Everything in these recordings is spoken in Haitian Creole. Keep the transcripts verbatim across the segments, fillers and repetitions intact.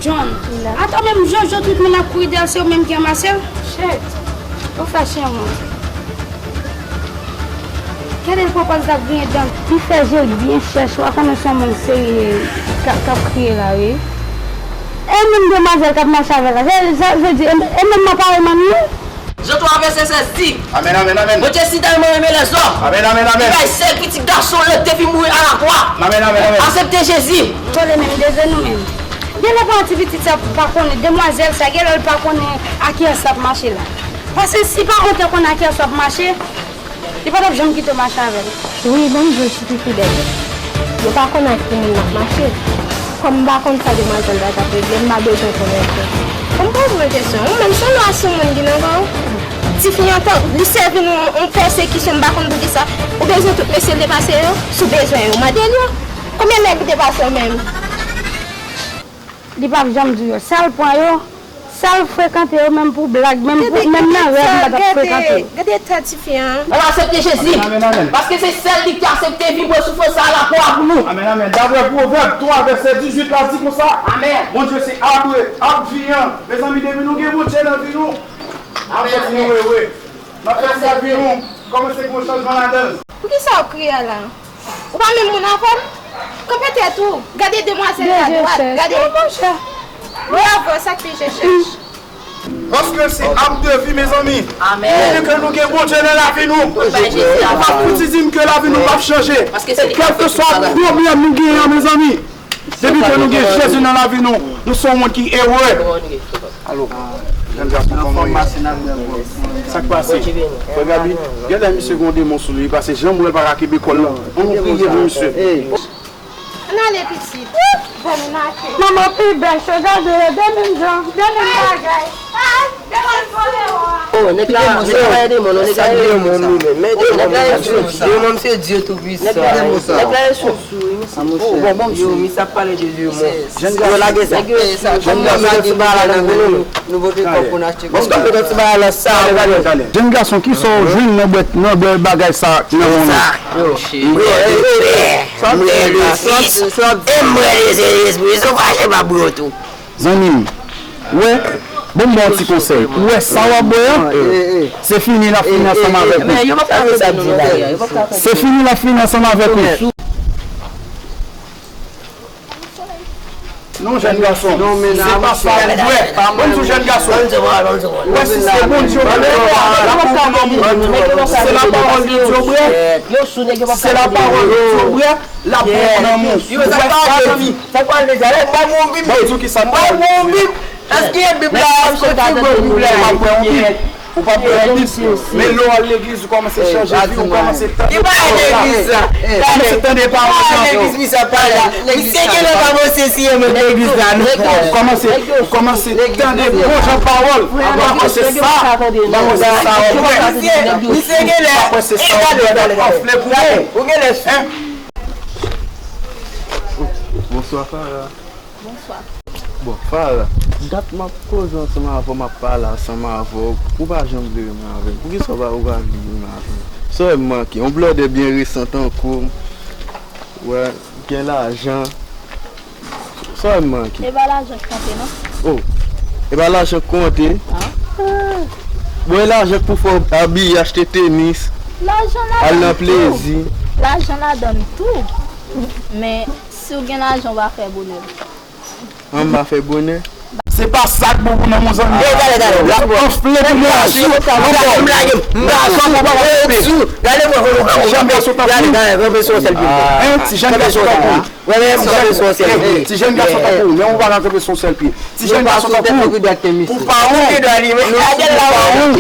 John. Atò menm Jojo, tout moun ap kouri dèyè l, se ou menm ki ranmase l? Shit. Ou fè chen mwen. Gade l pran pòz l ap griyen dan l. Li fè je l byen chèch, w a konnen se yon moun serye k ap, k ap kriye la, wi. E menm demwazèl k ap mache avè l la, sa, sa vle di, e, e menm mwen parèy manmi an? Jan twa vèsè sèz di, Amèn, amèn, amèn. Bondye si tèlman renmen lèzòm, Amèn, amèn, amèn. Li bay sèl pitit gason l te vin mouri alakwa. Amèn, amèn, amèn. Aksepte Jezi. Tande menm, de nou menm. Genlè pati pitit sa pa konnen, demwazèl sa, genlè l pa konnen a kiyès l ap mache la. Paske si pa konn te konn a kiyès l ap mache, li pa t ap janm kite w mache avè l. Wi, ban m di w, Titi Fidèl. Yo pa konn ak ki moun n ap mache. Kòm m pa konn sa demwazèl la t ap regle, m pa bezwen konnen tou. Kòm poze w kesyon, ou menm se yon lwa sou moun ki nan kò w? Tifi an tan, li sèvi nou yon pèsekisyon, m pa konn poukisa. Ou bezwen tout mesye l te pase yo? Si w bezwen yo, mande l yo. Konbyen nèg li te pase w menm? Li p ap janm di w yo. Sa l pran yo, sa l frekante yo, menm pou blag, menm pou, menm nan rèv, li pa t ap frekante yo. Gade, gade, gade eta tifi an. An aksepte Jezi. Amèn, amèn, amèn. Paske se sèl li ki aksepte vin pran soufrans sa a lakwa pou nou. Amèn, amèn. Daprè Pwovèb twa, vèsè dizuit la di konsa, Amèn. Bondye se ab, ab vi an. Mezanmi, depi nou gen Bondye nan vi nou, n ap kontinye wewe. N ap fè sa vi nou kòmanse gen yon chanjman ladan l. Poukisa w ap kriye la? Ou pa menm moun avè m? Kanpe tèt ou. Gade demwazèl la dwat. Gade. Li avè w, sa k pi je chèch. Paske l se ab de vi, mezanmi. Amèn. Depi ke nou gen Bondye nan lavi nou, nou p ap fouti di m ke lavi nou p ap chanje. Kèlkeswa pwoblèm nou genyen an, mezanmi, depi ke nou gen Jezi nan lavi nou, nou se yon moun ki ere. Alo, jèn gason, kòman w ye? Sa k pase? Frè Gaby, genlè misye gen yon demon sou li, paske jan m wè l pa ka kenbe kò l, non. Ann nou priye pou misye. Ann ale pitit. Bon, nou mache. Manman pi bèch, gade yo, de menm jan, de menm bagay. Oh, nèg la, nèg la pa gen demon, non, nèg la gen demon, non. Nèg la gen demon, se Dye Toupisan. Nèg la gen, nèg la gen sousou, wi, misye. Bon, bon, yo, misye ap pale de demon. Yo lage sa. Nèg yo, jèn gason, ti bagay la nan vounou. Nou vote kòb pou n achte kòb. Bòs, kòb, ti bagay la sa. Jèn gason, kisa w jwenn nan bwèt, nan bwè bagay sa nan men w? Yo, mwen le Fis, e mwen le Sentespri, si w fache m ap bri w tou. Zanmi m, wè, ban m ba w ti konsèy. Ou wè sa w ap bwè an? Se fini l ap fini ansanm avèk ou. Se fini l ap fini ansanm avèk ou. Non, jèn gason, se pa sa w bwè. Ban m di w, jèn gason, ou wè si se Bondye w bwè, se lapawòl de Dye w bwè. Se lapawòl de Dye w bwè. L ap pran nan men w. Ou wè sa w di? Sa pral deja, lè pa bon vin. Ban m di w kisa m pral di. Èske Bib la, èske w fin bwè Bib la? Ou p ap bwè yon Bib. Ou p ap bwè yon Bib. Men lè w al legliz, ou kòmanse chanje vi, ou kòmanse tande pawòl la. Ki bagay legliz sa? Kòmanse tande pawòl la. Legliz, misye ap pale la. Misye genlè pa bon sesi, e menm legliz la, non. Kòmanse, kòmanse tande bon jan pawòl. Ou ap wè se sa. Ou ap wè se sa w ap wè. Misye, misye genlè. Ou ap wè se sa w ap wè. L ap anfle pou ou. Ou genlè. Bonswa, Farah. Bonswa. Bon, Farah, dat m ap koze ansanm avè w, m ap pale ansanm avè w, ou pa janm vle renmen avè m. Poukisa w pa, ou pa vle renmen avè m? Sa w wè m manke? Yon blòdè byen resan tankou w. Wè, gen lajan. Sa w wè m manke? E pa lajan k konte, non. Oh, e pa lajan k konte? Ah. Bon, e lajan k pou fè w abiye, achte tenis, al nan plezi. Lajan ladan l tou. Men, si w gen lajan, w pa fè bonè. An, m pa fè bonè. Se pa sa k bon pou nanm ou, zanmi. L ap anfle pou nou mache ankò. Gade mwen, gade mwen, gade mwen, gade mwen, kanpe sou yon sèl pye. Ti jèn gason tankou w. Ti jèn gason tankou w, men ou pa ka kanpe sou yon sèl pye. Ti jèn gason tankou w. Pou pawon. Pou pawon.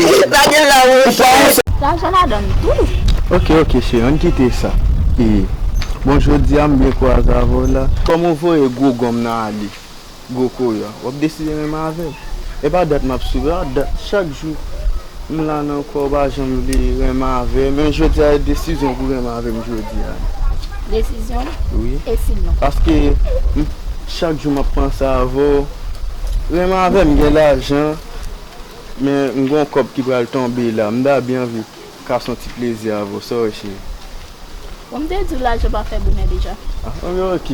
Lajan ladan l tou. Ok, ok, cheri, ann kite sa. E, bon, jodi a, m byen kwaze avè w la. Kòman w voye gwo gonm nan ale? Gwo koya, w ap deside renmen avè m. E pa dat m ap soufri, a dat chak jou m la nan kò w pa janm vle renmen avè m. Men jodi a, e desizyon pou renmen avè m jodi a. Desizyon? Wi. E si non? Paske m, chak jou m ap panse avè w. Renmen avè m, gen lajan, men m gen yon kòb ki pral tonbe la. M ta byen anvi kase yon ti plezi avè w. Sa w wè, cheri? Bon, m te di w lajan pa fè bonè deja. Ah, ok, ok.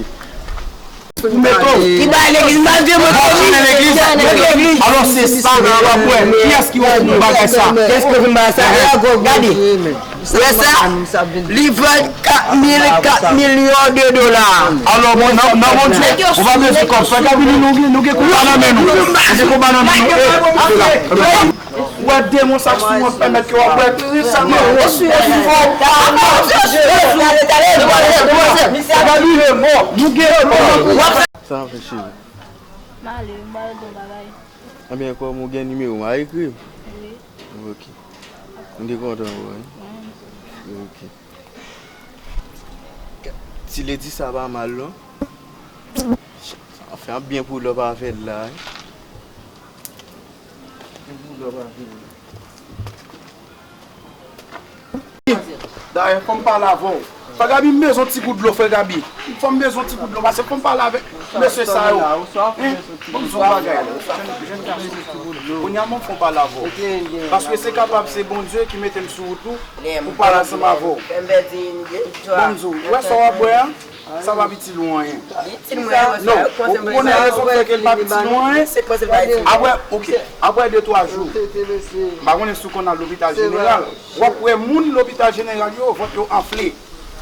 Ou mete w. Ki bay legliz, m pa vye mwen. Ou vye legliz. Alò, se sa, nan w ap wè. Kiyès ki ofri nou bagay sa? Kiyès ki ofri nou bagay sa? Gade. Wè sa? Li vann kat mil, kat milyon de dola. Alò, bon, nan, nan Bondye, ou pa bezwen kòb. Frè Gaby, nou gen, nou gen konba nan men nou. Nou gen konba nan men nou. Ou wè demon sa k sou mwen pèmèt ke w ap wè. Frè Gaby, nou gen konba. Sa w ap fè, cheri? M ale, m pral di w bagay. Ebyen, kòm ou gen nimewo m, a ekri? Wi. Ok. M te kontan wè w, wi. Mwen. Ok. Ti ledi sa pa mal, non? Anfen, ap byen pou lòp avè l la, wi. Byen pou lòp avè l la. Dayè, fò m pale avè w. Frè Gaby, m bezwen ti gout dlo, frè Gaby. Fò m bezwen ti gout dlo, paske fò m pale avèk mesye sa yo. Hein? Bon, m di w bagay. Kounye a, mwen fò m pale avè w. Paske se kapab se Bondye ki mete m sou wout ou pou pale ansanm avè w. Bon, m di w, ou wè sa w ap bwè a? Sa p ap itil ou anyen. Non, ou konnen rezon k fè ke l p ap itil ou anyen? Apre, ok, apre de twa jou, m pa konnen si w konn al lopital jeneral, w ap wè moun lopital jeneral yo, vant yo anfle.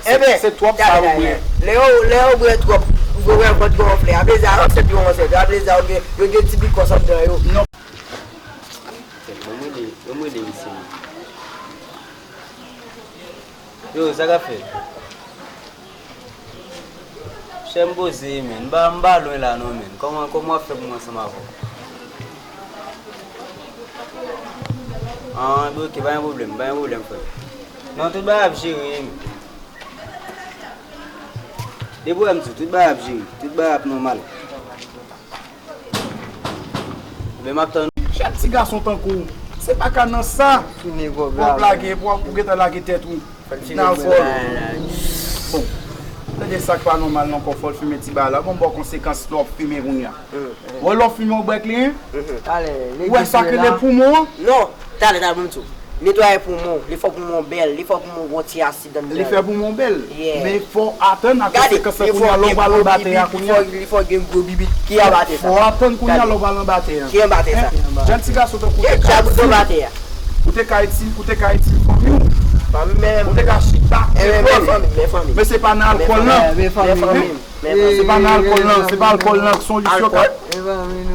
Se, se twòp sa yo bwè. Lè yo, lè yo bwè twòp, ou wè vant yo anfle. Apre sa, yo ansent, yo ansent. Apre sa, yo gen, yo gen ti pikòs anndan yo. Non. Ban m rele, ban m rele misye. Yo, sa k ap fèt? Chè, m poze, men. M pa, m pa lwen la, non, men. Kòman, kòman w ap fè pou mwen ansanm avè w? Ah, ebyen, ok, pa gen pwoblèm, pa gen pwoblèm, frè. Non, tout bagay ap jere, men. Depi w wè m di w, tout bagay ap jere, tout bagay ap nòmal. Ebyen, m ap tann ou. Jèn ti gason tankou w, se pa ka nan sa pou w ap lage, pou w ap, pou w gentan lage tèt ou nan alkòl. Bon, tande sa k pa nòmal nan kò, fò l fimen ti bagay la. Bon, bon konsekans lè w ap fimen kounye a. Wè lè w ap fimen yon brèk li, hein? Ou wè sa k rele poumon an? Non, talè, talè, ban m di w. Netwaye poumon w, li fè poumon w bèl, li fè poumon w gon ti asid anndan l. Li fè poumon w bèl. Men fò w atann a konsekans lan kounye a, lè w pral anba tè a kounye a. Li fè w gen gwo bibit ki anba tè sa. Fò w atann kounye a, lè w pral anba tè a. Ki anba tè sa? Jèn ti gason tankou w te ka itil, ou te ka itil, ou te ka itil fanmi w. Ou te ka chita, men fanmi, men fanmi. Men se pa nan alkòl, non. Se pa nan alkòl, non. Se pa alkòl, non. Se yon jis yo ka.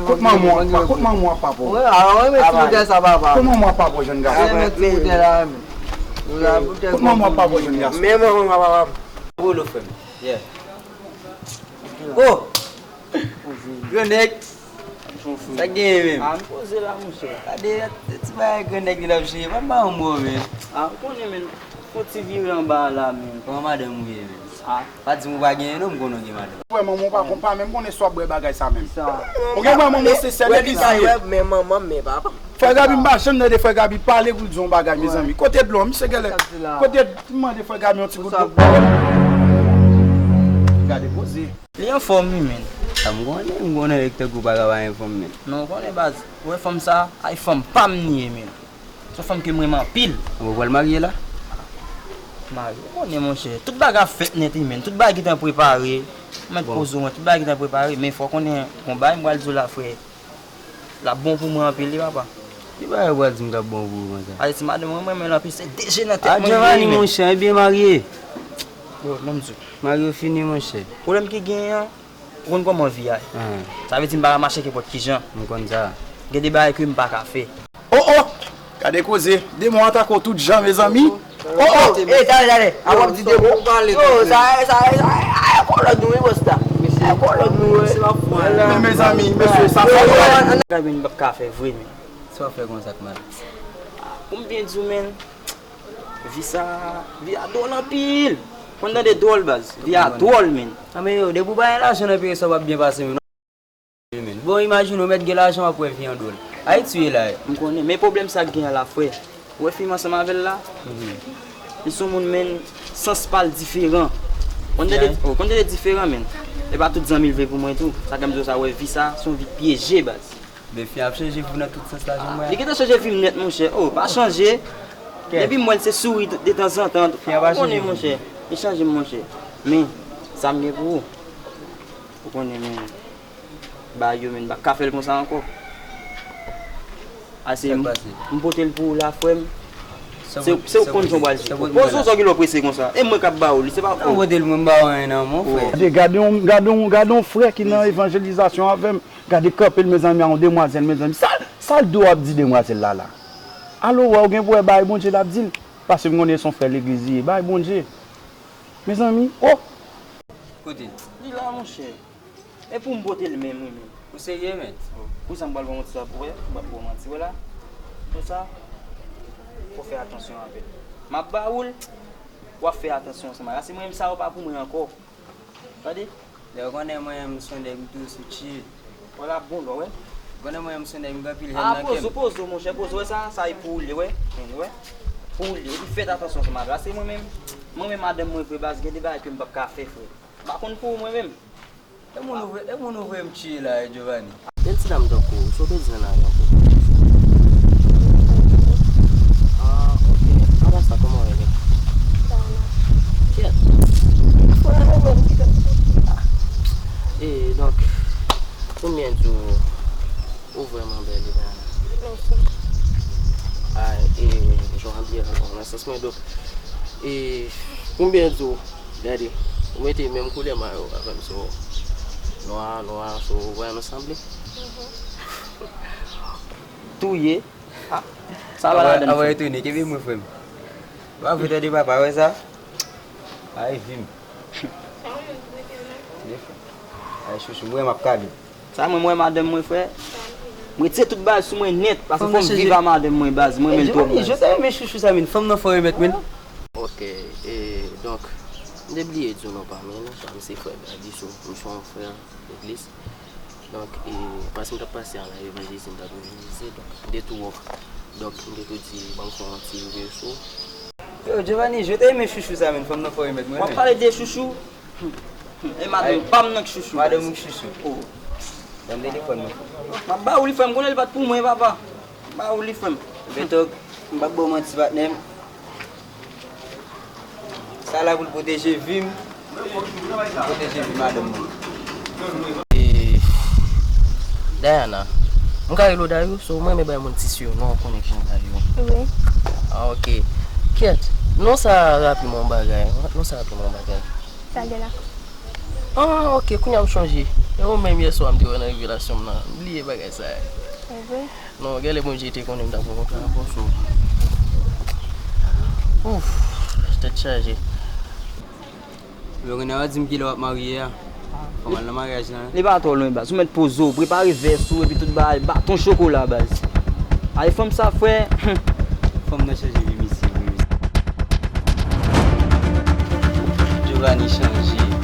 Kot manman w, kot manman w ak papa w? Kot manman w ak papa w, jèn gason? Kot manman w ak papa w, jèn gason? Men manman w ak papa w. Polo, frè m. Yeah. Oh! Gran nèg! Sa k genyen menm? Ah, m poze la, monchè. Gade, se ti bagay gran nèg li l ap jere. Pa m pa yon mo, men. Ah, ou konnen, men. Fon ti vire anba la, men. Kòman madanm ou ye, men? Ah. Pa di m ou pa genyen non, m konnen w gen madanm. Frè manman w pa konn, pa menm konnen si w ap bwè bagay sa menm. Ou gen frè manman w se sè legliz li ye. Men manman m, men papa m. Frè Gaby, m pa janm tande frè Gaby pale pou l di yon bagay, mezanmi. Kote dlo an? Misye genlè, kote, m mande frè Gaby yon ti gout dlo. Gade poze. Li anfòm wi, men. Sa m konnen, m konnen Hector Goupa ka pa anfòm, men. Non, w konnen baz, ou wè fanm sa, ay fanm pa m li ye, men. Se yon fanm ke m renmen anpil. Ou pral marye la? Marye, ou konnen, monchè. Tout bagay ap fèt nèt wi, men. Tout bagay gentan prepare. Mwen poze mwen, tout bagay gentan prepare. Men fò w konnen, gon bagay m pral di w la, frè. L ap bon pou mwen anpil, wi, papa. Ki bagay ou pral di m k ap bon pou ou konsa? Ayiti, madanm mwen, mwen renmen l anpil. Se de je nan tèt mwen li ye, men. Giovanni, monchè, ebyen marye. Yo, ban m di w. Marye w fini, monchè. Pwoblèm ki genyen an, ou konn kòman vi a ye. Sa vle di m pa ka mache kenpòt kijan. M konn sa. Gen de bagay ke m pa ka fè. Oh, oh! Gade koze. Demon atake w tout jan, mezanmi. Oh, oh! Ey, talè, talè. Avan w ap di demon. Yo, sa, sa, sa, ay, ay, kòlòd nou, wi, bòs la. Ay, kòlòd nou, wi. Men, mezanmi, mesye, sa fò. Gade, m p ap ka fè vre, men. Sa w ap fè konsa k mal? Pou m byen di w, men. Vi sa, vi a dwòl anpil. Konn tande dwòl, baz. Vi a dwòl, men. A, men yo, depi w pa gen lajan nan peyi sa, w p ap byen pase, men. Bon, imajine w mèt gen lajan, w ap wè vi an dwòl. Ayiti w ye la, wi. M konnen, men pwoblèm sa k gen an la, frè. Ou wè fi m ansanm avè l la? Li se yon moun, men, sans pa l diferan. Konn tande, oh, konn tande diferan, men. E pa tout zanmi l vle pou mwen tou. Sa k fè m di w sa, w wè vi sa, se yon vi pyeje, baz. Men fi ap chanje pou nan tout sans la, jan m wè. Li gentan chanje vi m nèt, monchè. Oh, pa chanje. Depi m wè l se souri detanzantan. Ou konnen, monchè. Li chanje m, monchè. Men, sa m gen pou ou. Ou konnen, men, bagay yo, men, m pa ka fè l konsa ankò. Ase, m pote l pou ou la, frè m. Se ou k konn jan w pral jere. Poze w, sa w gen lè w prese konsa? E mwen k ap ba ou li, se pa ou. Ou pote l, mwen m ba ou anyen nan men w, frè. Gade, gade yon, gade yon, gade yon frè ki nan evanjelizasyon avè m. Gade kanpe l, mezanmi, a yon demwazèl, mezanmi. Sa, sa l di w ap di demwazèl la, la? Alo, wè, ou gen pou wè bagay Bondye l ap di l. Paske m konnen se yon frè legliz li ye. Bagay Bondye. Mezanmi, oh! Kote l? Li la, monchè. E pou m pote l menm, wi, menm. Ou serye, mèt? Pou sa, m pral ba w manti sa pou wè, m pral ba w manti, wè la. Pou sa, fò fè atansyon avè l. M ap ba ou l, w ap fè atansyon ansanm ak. Ase mwen menm sa yo pa pou mwen ankò. Tande? Lè w konnen mwen menm m se yon nèg m toujou sou chill. Wè l ap bon lò, wè. Ou konnen mwen menm m se yon nèg m gen anpil jèn nan kè m. Poze w, poze w, monchè, poze w, wè sa, sa e pou ou l ye, wè. Wè. Pou ou l ye. Epi fèt atansyon ansanm avè l. Ase mwen menm, mwen menm madanm mwen vre baz, gen de bagay ke m p ap ka fè, frè. M pa konn pou ou mwen menm. E moun ou vle, e moun ou vle m tiye la, e Giovanni? Bèl ti dam tankou w, sa w te di nan lari an pou? Ah, ok. Apa sa, kòman w rele? Diana. Kyèt. Fò nan menm ti kòb. Ah. E, donk, pou m byen di w, ou vrèman bèl, wi, Diana. Mèsi. Ah, e, jan w abiye a, nan sans mwen, donk, e, pou m byen di w, gade, ou mete menm koulè mayo avè m, so, nwa, nwa, so, ou wè nou sanble. Touye. Ah, sa va ladan. Anvan etone, kenbe mwen, frè m. Bravo, tande papa, wè sa? Ay, vi m. Ay, chouchou, mwen, m ap kale. Sa mwen, mwen, madanm mwen, frè. Mwen retire tout bagay sou mwen nèt, paske fò m viv a madanm mwen, baz. Mwen renmen l twòp, baz. Je t'aime, chouchou, sa, men. Fanm nan fò remèt, men. Ok, e, donk, m te bliye di w non pa m, men, non pa m se frè Gladys, ou, m se yon frè legliz. Donk, e, paske m t ap pase an la evanjelize, m t ap evanjelize, donk, m te tou wè w. Donk, m te tou di, ban m fè yon ti reveso. Yo, Giovanni, je t'aime, chouchou, sa, men. Fanm nan fò remèt mwen, men. W ap pale de chouchou? E madanm pa m nan k chouchou. Madanm ou k chouchou. Oh. Ban m telefòn mwen. M ap ba ou li, frè m, konnen li pa t pou mwen, papa. M ba ou li, frè m. Beto, m p ap ba w manti, patnè m. Sa la pou l pwoteje vi m, pwoteje vi madanm mwen. E, Diana, m ka rele w Dayou, so mwen renmen bay moun ti siyonon, ou konnen kijan Dayou. Wi. Ah, ok. Kyèt, non sa raple m yon bagay, non sa raple m yon bagay. Sa gen la. Ah, ok, kounye a m chonje. E ou menm yè swa m te wè nan revelasyon m nan. M bliye bagay sa a. E vre? Non, genlè Bondye te konnen m t ap rankontre avè w, so. Ouf, tèt chaje. Lorena, w a di m kilè w ap marye a? Fò m al nan maryaj la, wi. Li pa twò lwen, baz. Ou mèt poze w, prepare vès ou, epi tout bagay, baton chokola, baz. Ay, fanm sa, frè. Fanm nan chanje vi misye, wi. Giovanni chanje.